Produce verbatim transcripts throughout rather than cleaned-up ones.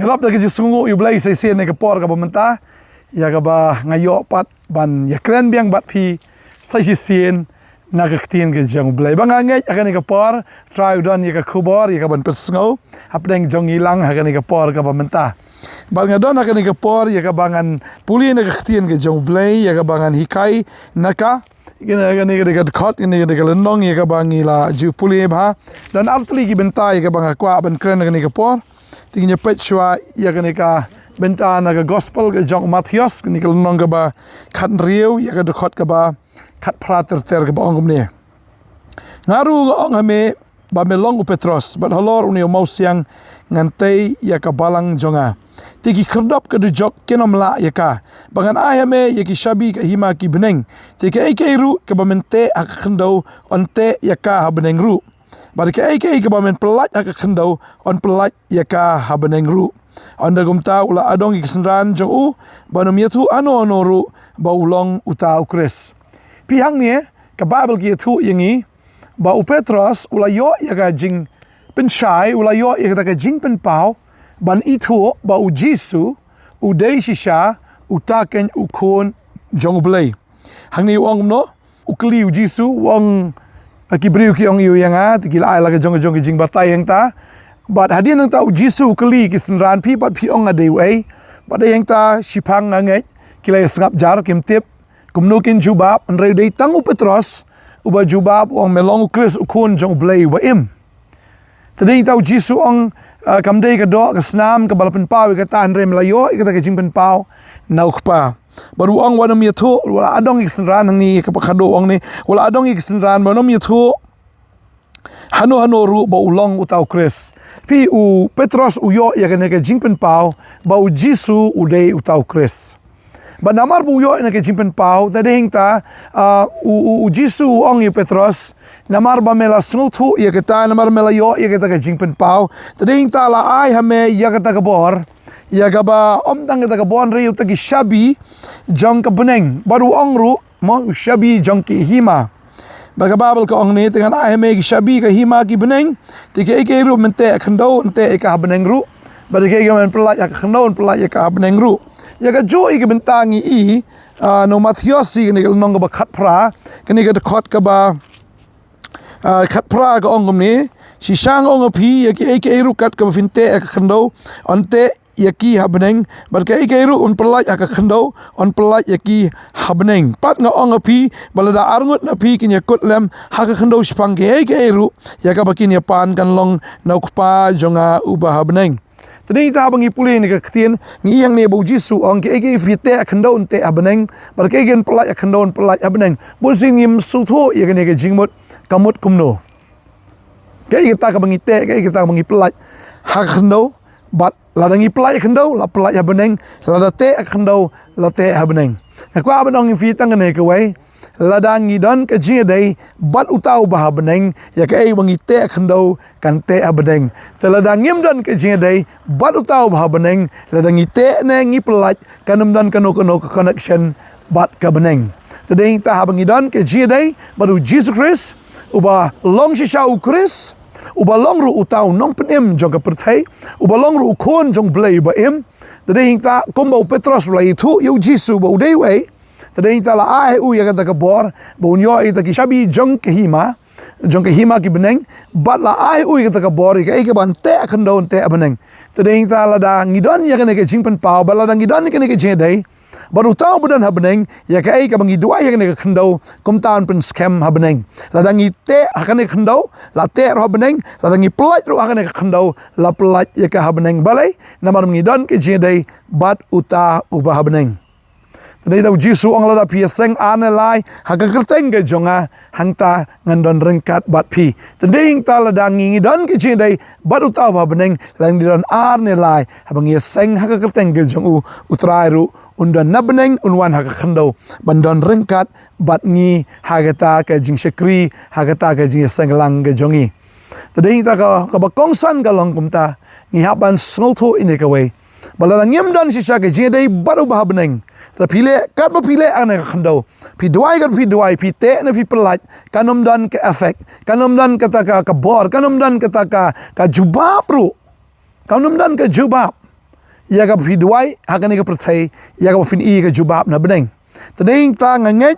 Nga lap da ka jingsngewnguh ïa U Blei sa shisien ha kane ka por kaba mynta, ïa kaba nga ïoh pat ban ïakren biang bad phi sa shisien na ka ktien ka jong U Blei. Ba nga ngeit ha kane ka por, Trai u don ïa ka khubor ïa kaban pynsngew hapdeng jong ngi lang ha kane ka por kaba mynta. Bad nga don ha kane ka por ïa kaba ngan pule na ka ktien ka jong U Blei, ïa kaba ngan hikai na ka, kane, kane, kane ka dkhot, kane, kane ka lynnong ïa kaba ngi la ju pule bha. Don artylli ki bynta ïa kaba nga kwah ban kren ha kane ka por. Te ngin ïa peit shuwa ïa kane ka bynta na ka gospel ka jong u Mathaios, kane ka lynnong kaba khathynriew, ïa ka dkhot kaba khatphra ter ter, kaba ong kumne: Nga ruh nga ong ha me ba me long u Petros, bad halor une u mawsiang ngan tei ïa ka balang jong nga. Te ki khyrdop ka dujok kin ym lah ïa ka. Ba ngan ai ha me ïa ki shabi ka hima ki bneng. Te kaei kaei ruh kaba men teh ha ka khyndew, yn teh ïa ka ha bneng ruh. Bad kaei kaei kaba men pyllait ha ka khyndew, yn pyllait ïa ka ha bneng ruh. Ynda kumta u la adong ïa ki synran jong u ban ym ïathuh hano hano ruh ba u long uta u Khrist. Phi, hangne ka Baibl ka ïathuh ïa ngi ba u Petros u la ïoh ïa ka jingpynshai, u la ïoh ïa kata ka jingpynpaw ban ithuh ba u Jisu u dei shisha uta ken u Khun jong U Blei. Hangne u ong kumno? U kylli u Jisu, u ong, eh, ki briew ki ong ïa u ïa nga, te ki la ai la ka jong ka jong ka jingbatai hangta. Bad hadien nangta u Jisu u kylli ki synran, phi, bad phi ong nga dei uei? Bad dei hangta shiphang nga ngeit ki la ïa sngap jar, kim tip kumno kin jubab, hynrei dei tang u Petros uba jubab, u ong, me long u Khrist, u Khun jong U Blei uba im. Te dei hangta u Jisu u ong, ah, kam dei ka doh ka snam kaba la pynpaw ïa kata, hynrei me la ïoh ïa kata ka jingpynpaw na u Kpa. Bad u ong, wat nym ïathuh, u la adong ïa ki synran, hangne kaba khadduh u ong ne, u la adong ïa ki synran ba nym ïathuh hano hano ruh ba u long uta u Khrist. Phi, u Petros u ïoh ïa kane ka jingpynpaw ba u Jisu u dei uta u Khrist. Bad namar ba u ïoh ïa kane ka jingpynpaw, te dei hangta, ah, u, u, u Jisu u ong ïa u Petros, namar ba me la sngewthuh ïa kata, namar me la ïoh ïa kata ka jingpynpaw, te dei hangta la ai ha me ïa kata ka bor, ïa kaba ym tang kata ka bor, hynrei ïa uta ki shabi jong ka bneng. Bad u ong ruh, mo, u shabi jong ki hima. Bad ka Baibl ka ong ne, te ngan ai ha me ki shabi ka hima ki bneng. Te kaei kaei ruh men teh ha khyndew, yn teh ïa ka ha bneng ruh. Bad kaei kaei men pyllait ha khyndew, yn pyllait ïa ka ha bneng ruh. Ïa kajuh ïa ki bynta ngi i, ah, na u Mathaios, kane ka lynnong kaba khatphra, kane ka dkhot kaba, ah, khatphra ka ong kumne: Shisha nga ong ha phi, ïa kaei kaei ruh kat kaba phin teh ha khyndew, yn teh ïa ki ha bneng, bad kaei kaei ruh yn pyllait ha khyndew, yn pyllait ïa ki ha bneng. Pat nga ong ha phi, ba lada arngut na phi kin ïakut lem ha khyndew shaphang kaei kaei ruh, ïa kaba kin ïapan kan long na u Kpa jong nga uba ha bneng. Te dei hangta haba ngi pule ïa kane ka ktien, ngi ïohi hangne ba u Jisu u ong, kaei kaei phi teh ha khyndew, yn teh ha bneng, bad kaei kaei yn pyllait ha khyndew, yn pyllait ha bneng. Bunsien ngim sngewthuh ïa kane ka jingmut ka mut kumno. Kaei kata kaba ngi teh, kaei kata kaba ngi pyllait ha khyndew, bad lada ngi pyllait ha khyndew, la pyllait ha bneng, lada teh ha khyndew, la teh ha bneng. Nga kwah ban ong ïa phi tang kane kawei, lada ngi don ka jingïadei bad uta uba ha bneng, ïa kaei ba ngi teh ha khyndew kan teh ha bneng. Te lada ngim don ka jingïadei bad uta uba ha bneng, lada ngi teh ne ngi pyllait, kan ym don kano kano ka connection bad ka bneng. Te dei hangta haba ngi don ka jingïadei bad u Jisu Khrist, uba long shisha u Khrist, uba long ruh uta u nongpynim jong ka pyrthei, uba long ruh u Khun jong U Blei uba im. Te dei hangta kumba u Petros u la ïathuh ïa u Jisu ba u dei uei, te dei hangta la ai ha u ïa kata ka bor ba un ïoh ïa kita ki shabi jong ka hima, jong ka hima ki bneng, bad la ai ha u ïa kata ka bor, ïa kaei kaban teh ha khyndew, yn teh ha bneng. Te dei hangta lada ngi don ïa kane ka jingpynpaw, bad lada ngi don ïa kane ka jingïadei bad uta uba don ha bneng, ïa kaei kaba ngi duwai ha kane ka khyndew, kumta yn pynskhem ha bneng. Lada ngi teh ha kane ka khyndew, la teh ruh ha bneng, lada ngi pyllait ruh ha kane ka khyndew, la pyllait ïa ka ha bneng. Balei? Namar ba ngi don ka jingïadei bad uta uba ha bneng. Te dei hangta u Jisu u ong, lada phi ïaseng ar ne lai ha ka kyrteng ka jong nga, hangta ngan don ryngkat bad phi. Te dei hangta lada ngi, ngi don ka jingïadei bad uta uba ha bneng, lada ngi don ar ne lai, haba ngi ïaseng ha ka kyrteng ka jong u, u Trai ruh un don na bneng, un wan ha ka khyndew ban don ryngkat bad ngi ha kata ka jingshakri, ha kata ka jingïaseng lang ka jong ngi. Te dei hangta ka, kaba kongsan ka long kumta, ngi hap ban sngewthuh ïa kane kawei, ba lada ngim don shisha ka jingïadei bad uba ha bneng, lada phi leh katba phi leh ha kane ka khyndew, phi duwai katba phi duwai, phi teh ne phi pyllait, kan ym don ka effect, kan ym don kata ka, ka bor, kan ym don kata ka, ka jubab ruh. Kan ym don ka jubab. ïa kaba phi duwai ha kane ka pyrthei, ïa kaba phin ïoh ka jubab na bneng. Te dei ta nga ngeit,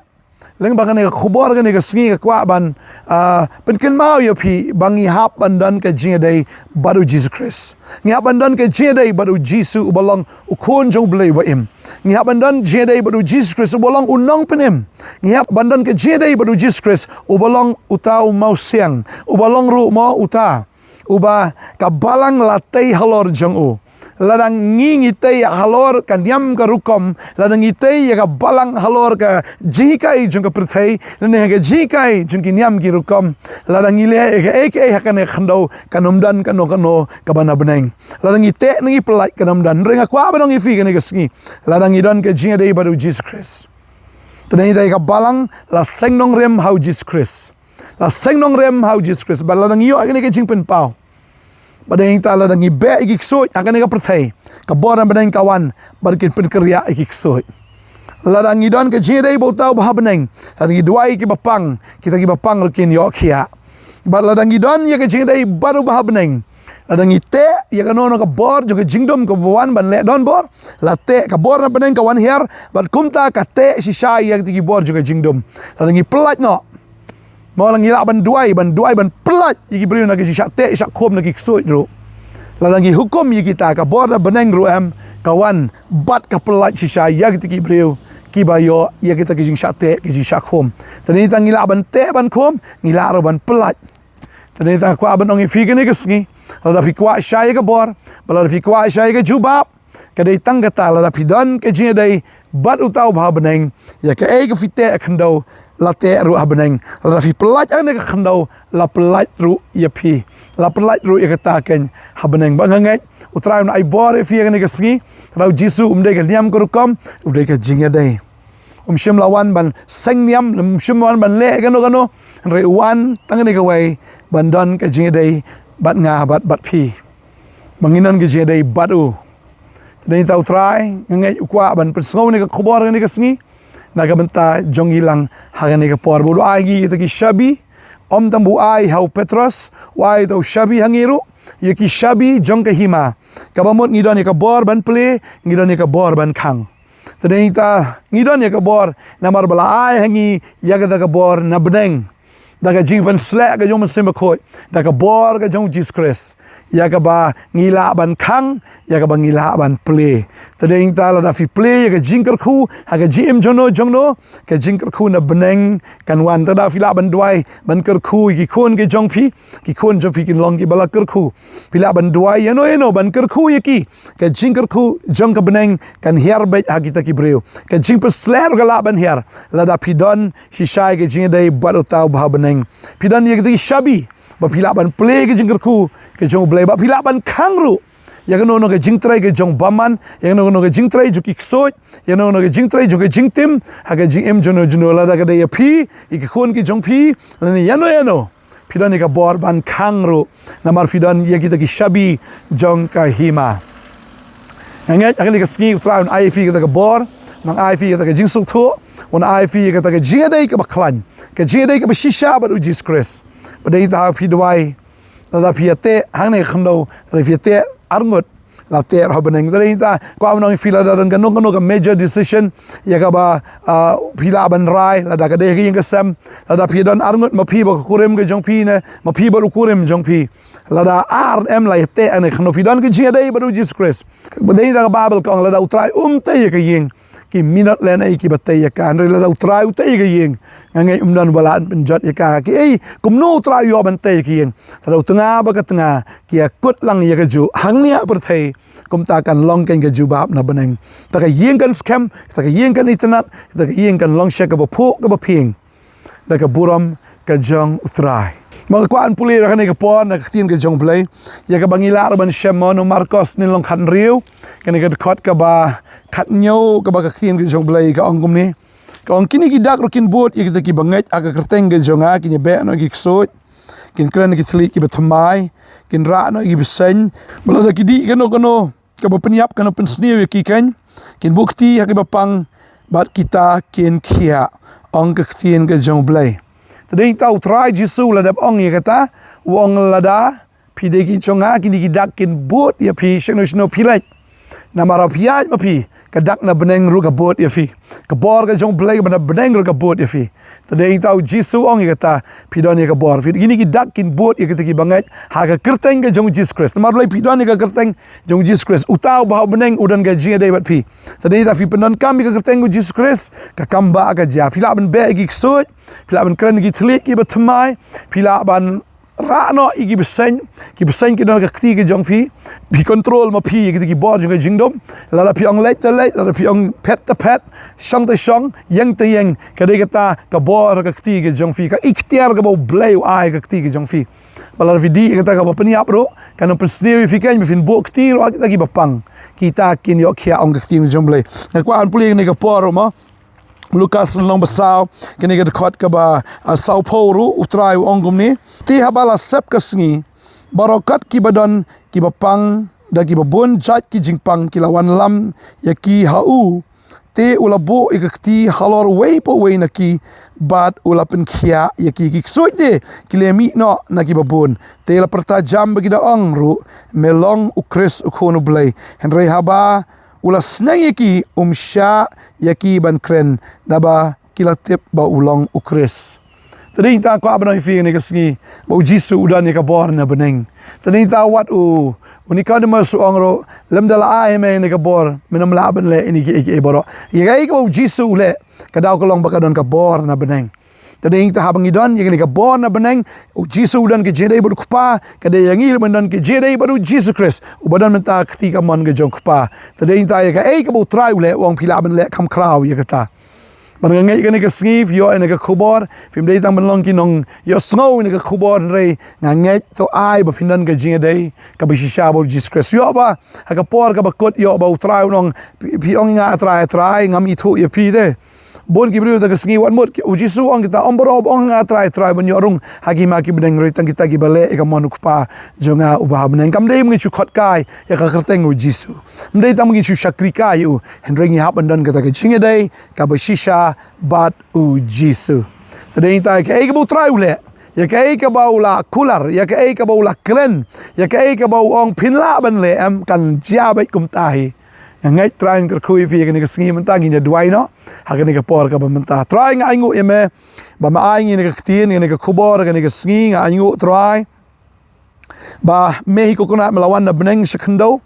lyngba kane ka khubor kane ka sngi nga kwah ban, ah, pynkynmaw ïa phi ba ngi hap ban don ka jingïadei bad u Jisu Khrist. Ngi hap ban don ka jingïadei bad u Jisu uba long u Khun jong u Blei uba im. Ngi hap ban don jingïadei bad u Jisu Khrist uba long u nongpynim. Ngi hap ban don ka jingïadei bad u Jisu Khrist uba long uta u mawsiang, uba long ruh mo uta uba ka balang la tei halor jong u. Lada ngi ngi tei halor ka niam ka rukom, lada ngi tei ïa ka balang halor ka jinghikai jong ka pyrthei, lane ka jinghikai jong ki niam ki rukom, lada ngi leh ïa kaei kaei ha kane ka khyndew, kan ym don kano kano kaba na bneng. Lada ngi teh ne ngi pyllait, kan ym don. Hynrei nga kwah ban ong ïa phi kane ka sngi, lada ngi don ka jingïadei bad u Jisu Khrist, te dei ta ka balang la seng nongrim ha u Jisu Khrist. La seng nongrim ha u Jisu Khrist. Bad lada ngi ïoh kane ka jingpynpaw, bad dei ta lada ngi beh ïa ki ksuid ha kane ka pyrthei, ka bor na bneng ka wan bad kin pynkyrïah ïa ki ksuid. Lada ngi don ka jingïadei bad uta uba ha bneng, lada ngi duwai ïa kiba pang, kita kiba pang ruh kin ïoh khiah. Bad lada ngi don ïa ka jingïadei bad uba ha bneng, lada ngi teh ïa kano kano ka bor jong ka jingdum kaba wan ban leh donbor, la teh ka bor na bneng ka wan hiar, bad kumta ka teh shisha ïa kita ki bor jong ka jingdum. Lada ngi pyllait noh, mo, lada ngi lah ban duwai, ban duwai ban pyllait ïa ki briew na ka jingshah teh shah khum na ki ksuid ruh, lada ngi hukum ïa kita, ka bor na bneng ruh em ka wan bad ka pyllait shisha ïa kita ki briew kiba ïoh ïa kita ki jingshah teh ki jingshah khum. Te dei ta ngi lah ban teh ban khum, ngi lah ruh ban pyllait. Te dei ta kwah ban ong ïa phi kane ka sngi, lada phi kwah shisha ïa ka bor, bad lada phi kwah shisha ïa ka jubab, ka dei tang kata, lada phi don ka jingïadei bad uta uba ha bneng, ïa kaei ka phi teh ha khyndew, la teh ruh ha bneng. Lada phi pyllait ha kane ka khyndew, la pyllait ruh ïa phi, la pyllait ruh ïa kata keiñ ha bneng. Bad nga ngeit U Trai un ai bor ïa phi ha kane ka sngi. Lada u Jisu um dei ka niam ka rukom, u dei ka jingïadei. Um shym la wan ban seng niam, um shym wan ban leh kano kano, hynrei u wan tang kane kawei, ban don ka jingïadei bad nga bad bad phi, ba ngin don ka jingïadei bad u. Te dei ta U Trai, nga ngeit u kwah ban pynsngew ïa kane ka khubor ha kane ka sngi na ka bynta jong ngi lang ha kane ka por. Bad u ai ïa kita ki shabi, ym tang ba u ai ha u Petros, u ai ïa uta u shabi ha ngi ruh, ïa ki shabi jong ka hima. Kaba mut ngi don ïa ka bor ban plie, ngi don ïa ka bor ban khang. Te dei ta ngi don ïa ka bor, namar ba la ai ha ngi ïa kata ka bor na bneng, da ka jingpynsleh ka jong u Mynsiem Bakhuid, da ka bor ka jong u Jisu Khrist, ïa kaba ngi lah ban khang, ïa kaba ngi lah ban plie. Te dei ta lada phi plie ïa ka jingkyrkhu ha ka jingim jongno jongno, ka jingkyrkhu na bneng kan wan. Te lada phi lah ban duwai ban kyrkhu ïa ki khun ki jong phi, ki khun jong phi kin long kiba la kyrkhu. Phi lah ban duwai ïano ïano ban kyrkhu ïa ki, ka jingkyrkhu jong ka bneng kan hiar beit ha kita ki briew. Ka jingpynsleh ruh ka lah ban hiar lada phi don shisha ïa ka jingïadei bad uta uba ha bneng. Phi don ïa kita ki shabi ba phi lah ban plie ïa ka jingkyrkhu ka jong u Blei, ba phi lah ban khang ruh ïa kano kano ka jingtrei ka jong bymman, ïa kano kano ka jingtrei jong ki ksuid, ïa kano kano ka jingtrei jong ka jingtim ha ka jingim jongno jongno. Lada ka dei ïa phi, ïa ki khun ki jong phi, lane ïano ïano, phi don ïa ka bor ban khang ruh, namar phi don ïa kita ki shabi jong ka hima. Nga ngeit ha kane ka sngi U Trai un ai ïa phi kata ka bor, un ai ïa phi kata ka jingsngewthuh, un ai ïa phi kata ka jingïadei kaba khlaiñ, ka jingïadei kaba shisha bad u Jisu Khrist. Bad dei ta phi duwai, lada phi ïa teh hangne ha khyndew, lada phi ïa teh arngut, la teh ruh ha bneng. Te dei ta kwah ban ong ïa phi, lada don kano kano ka major decision ïa kaba, ah, phi lah ban rai, lada ka dei ha ka ïing ka sem, lada phi don arngut ma phi bad ka kurim ka jong phi ne ma phi bad u kurim jong phi, lada ar em la ïa teh hangne ha khyndew, phi don ka jingïadei bad u Jisu Khrist. Bad dei ta ka Baibl ka ong lada U Trai um tei ïa ka ïing, ki minot lehnoh kiba tei ïa ka. Hynrei lada U Trai u tei ïa ka ïing, nga ngeit um don ba lah ban pynjot ïa ka. Kiei, kumno U Trai u ïoh ban tei ïa ka ïing? Lada u tnga bad ka tnga ki ïakut lang ïa kajuh hangne ha pyrthei, kumta kan long keiñ ka jubab na bneng. Ta ka ïing kan skhem, ta ka ïing kan itynnad, ta ka ïing kan long sha kaba phuh kaba phieng da ka burom ka jong U Trai. Ma nga kwah ban pule ha kane ka por na ka ktien ka jong U Blei, ïa kaba ngi lah ruh ban shem mo, na u Markos lynnong khathynriew, kane ka dkhot kaba khathynñiew, kaba ka ktien ka jong U Blei ka ong kumne. Ka ong, kine ki dak ruh kin bud ïa kita kiba ngeit ha ka kyrteng ka jong nga, kin ïabeh noh ïa ki ksuid, kin kren ïa ki thylliej kiba thymmai, kin rah noh ïa ki bseiñ, bad lada ki dih kano kano kaba pynïap, kano pynsniew ïa ki keiñ, kin buh kti ha kiba pang, bad kita kin khiah, ong ka ktien ka jong U Blei. Te dei ta U Trai Jisu u la dep ong ïa kata, u ong lada phi dei ki jong nga, kine ki dak kin bud ïa phi shano shano phi leit. Namar haba phi ïaid ma phi, ka dak na bneng ruh ka bud ïa phi. Ka bor ka jong U Blei kaba na bneng ruh ka bud ïa phi. Te dei tang U Jisu u ong ïa kata, phi don ïa ka bor. Phi, kine ki dak kin bud ïa kita kiba ngeit ha ka kyrteng ka jong U Jisu Khrist. Namar balei? Phi don ïa ka kyrteng jong U Jisu Khrist. Uta uba ha bneng u don ka jingïadei bad phi. Te dei tang phi pyndonkam ïa ka kyrteng U Jisu Khrist, ka kam ba ka jia. Phi lah ban beh ïa ki ksuid, phi lah ban kren ïa ki thylliej kiba thymmai, phi lah ban rah noh ïa ki bseiñ, ki bseiñ ki don ha ka kti ka jong phi, phi control ma phi ïa kita ki bor jong ka jingdum. Lada phi ong leit te leit, lada phi ong phet te phet, shong te shong, ïeng te ïeng, ka dei kata ka bor ha ka kti ka jong phi, ka iktiar kaba U Blei u ai ha ka kti ka jong phi. Bad lada phi dih ïa kata kaba pynïap ruh, kan ym pynsniew ïa phi kein ba phin buh kti ruh ha kita kiba pang. Kita kin ïoh khiah, ong ka ktien ka jong U Blei. Nga kwah ban pule ïa kane ka por ruh mo. Lukas lynnong ba saw, kane ka dkhot kaba, ah, sawphew ruh, U Trai u ong kumne: Te haba la sep ka sngi, baroh kat kiba don kiba pang da kiba bun jait ki jingpang ki la wanlam ïa ki ha u. Te u la buh ïa ka kti halor uwei pa uwei na ki, bad u la pynkhiah ïa ki. Ki ksuid de ki la mih noh na kiba bun. Te la pyrta jam bad ki da ong ruh: Me long U Khrist, U Khun U Blei. Hynrei haba u la sneng ïa ki, um shah ïa ki ban kren, naba ki la tip ba u long U Khrist. Te dei tang kwah ban ong ïa phi ha kane ka sngi ba U Jisu u don ïa ka bor na bneng. Te dei tang wat u, u Nicodemus u ong ruh, lymda la ai ha me ïa kane ka bor, men ym lah ban leh ïa kine kiei kiei baroh. Ïa kaei kaba U Jisu u leh, ka daw ka long ba ka don ka bor na bneng. Te dei tang haba ngi don ïa kane ka bor na bneng, U Jisu u don ka jingïadei bad U Kpa, ka dei ïa ngi ruh ban don ka jingïadei bad U Jisu Khrist uba don mynta ha ka kti kamon ka jong U Kpa. Te dei tang ïa kaei kaba U Trai u leh, u ong phi lah ban leh kham khraw ïa kata. Bad nga ngeit kane ka sngi phi ïoh ïa kane ka khubor, phim dei tang ban long ki nongïohsngew ïa kane ka khubor, hynrei nga ngeit to ai ba phin don ka jingïadei kaba shisha bad U Jisu Khrist. Ïoh ba ha ka por kaba kut, ïoh ba U Trai un ong, phi, phi ong ïa nga Trai, Trai, ngam ithuh ïa phi te. Bun ki briew ha kata ka sngi wat mut ki, U Jisu u ong kita, ym baroh ba ong nga Trai, Trai ban ïoh rung ha ki hima ki bneng, hynrei tang kita kiba leh ïa ka mon U Kpa jong nga uba ha bneng. Kam dei ba ngin shu khot kai ïa ka kyrteng U Jisu, ym dei tang ba ngin shu shakri kai ïa u, hynrei ngi hap ban don kata ka jingïadei kaba shisha bad U Jisu. Te dei tang ïa kaei kaba U Trai u leh, ïa kaei kaba u la kular, ïa kaei kaba u la kren, ïa kaei kaba u ong phin lah ban leh, em, kan jia beit kumta hi. Nga ngeit Trai un kyrkhu ïa phi ha kane ka sngi. Mynta ngin ïa duwai noh ha kane ka por kaba mynta. Trai, nga ainguh ïa me ba me ai ngi ïa kane ka ktien, ïa kane ka khubor ha kane ka sngi. Nga ainguh Trai ba me hi ko Kynrad me la wan na bneng sha khyndew,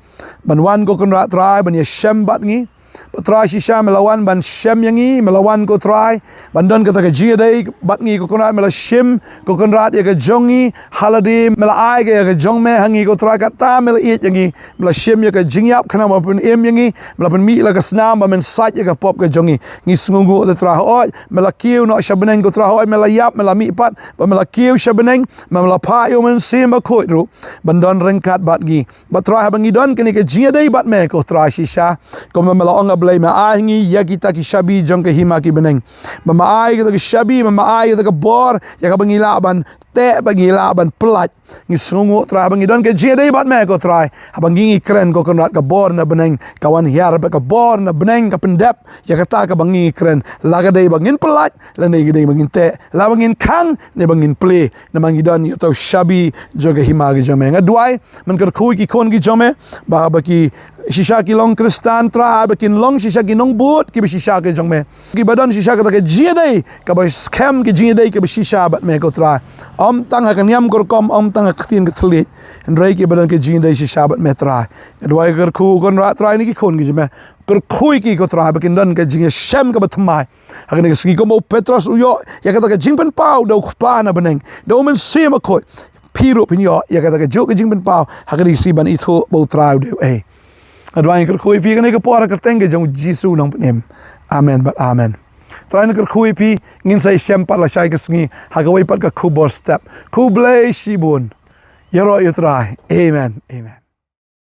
ban wan ko Kynrad Trai ban ïashem bad ngi. Bad Trai shisha me la wan ban shem ïa ngi, me la wan ko Trai ban don kata ka jingïadei bad ngi ko Kynrad. Me la shim ko Kynrad ïa ka jong ngi ha lade, me la ai ka ïa ka jong me ha ngi ko Trai, kata me la ïeit ïa ngi. Me la shim ïa ka jingïap khnang ba phin im ïa ngi, me la pynmih la ka snam ba men sait ïa ka pop ka jong ngi. Ngi sngewnguh te Trai, hooid me la kiew noh sha bneng ko Trai, hooid me la ïap, me la mihpat, bad me la kiew sha bneng, me la phah ïa U Mynsiem Bakhuid ruh ban don ryngkat bad ngi. Bad Trai haba ngi don kane ka jingïadei bad me ko Trai shisha, kumba me la ong, A Blei, me ai ha ngi ïa kita ki shabi jong ka hima ki bneng. Ba me ai kita ki shabi, ba me ai kita ka bor ïa kaba ngi lah ban teh, ba ngi lah ban pyllait. Ngi sngewnguh Trai haba ngi don ka jingïadei bad me ko Trai, haba ngi, ngi kren ko Kynrad, ka bor na bneng ka wan hiar, bad ka bor na bneng ka pyndep ïa kata kaba ngi, ngi kren, la ka dei ba ngin pyllait lane ka dei ba ngin teh, la ba ngin khang ne ba ngin plie. Namar ngi don ïa uta u shabi jong ka hima ka jong me. Nga duwai men kyrkhu ïa ki khun ki jong me, ba, ba ki shisha ki long Khristan Trai, ba kin long shisha ki nongbud kiba shisha ki jong me, kiba don shisha kata ka jingïadei kaba skhem, ka jingïadei kaba shisha bad me ko Trai. Ym tang ha ka niam ka rukom, ym tang ha ka ktien ka thylliej, hynrei kiba don ka jingïadei shisha bad me Trai. Nga duwai kyrkhu ko Kynrad Trai ïa ki khun ki jong me, kyrkhu ïa ki ko Trai ba kin don ka jingïashem kaba thymmai ha kane ka sngi. Kumba u Petros u ïoh ïa kata ka jingpynpaw da U Kpa na bneng, da U Mynsiem Bakhuid, phi ruh phin ïoh ïa kata kajuh ka jingpynpaw ha kane ka sngi ban ithuh ba U Trai u dei uei. Nga duwai kyrkhu ïa phi ha kane ka por ha ka kyrteng ka jong U Jisu u nongpynim. Amen bad amen. Trai un kyrkhu ïa phi. Ngin sa ïashem pat lashai ka sngi ha kawei pat ka khubor step. Khublei shibun. Ïaroh ïa U Trai. Amen. Amen.